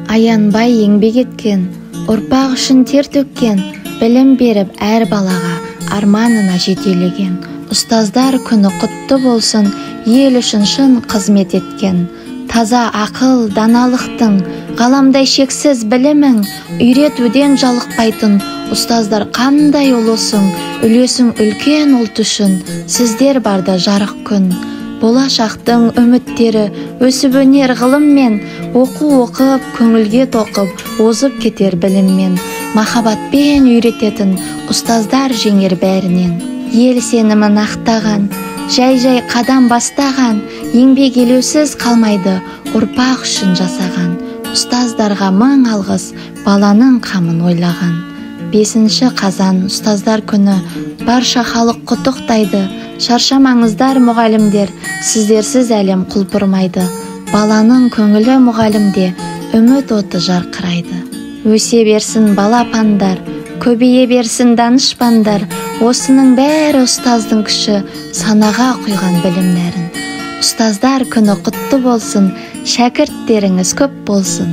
Аянбай еңбек еткен, ұрпақ үшін тер төккен, білім беріп әр балаға арманына жетелеген. Ұстаздар күні құтты болсын, ел үшін шын қызмет еткен. Таза ақыл, даналықтың, ғаламдай шексіз білімің, үйретуден жалықпайтын ұстаздар, қандай ұлысың, үлесің үлкен ұлт үшін, сіздер барда жарық күн. Болашақтың үміттері өсіп өнер ғылыммен, оқу оқып, көңілге тоқып, озып кетер біліммен. Махаббатпен үйрететін ұстаздар жеңер бәрінен. Ел сенімін ақтаған, жай-жай қадам бастаған, еңбек елеусіз қалмайды, ұрпақ үшін жасаған. Ұстаздарға мың алғыс, баланың қамын ойлаған. 5 қазан ұстаздар күні, барша халық құттықтайды. Шаршамаңыздар, мұғалімдер, сіздерсіз әлем құлпырмайды. Баланың көңілі мұғалімде, үміт оты жарқырайды. Өсе берсін балапандар, көбейе берсін данышпандар. Осының бәрі ұстаздың күші, санаға құйған білім нәрін. Ұстаздар күні құтты болсын, шәкірттеріңіз көп болсын.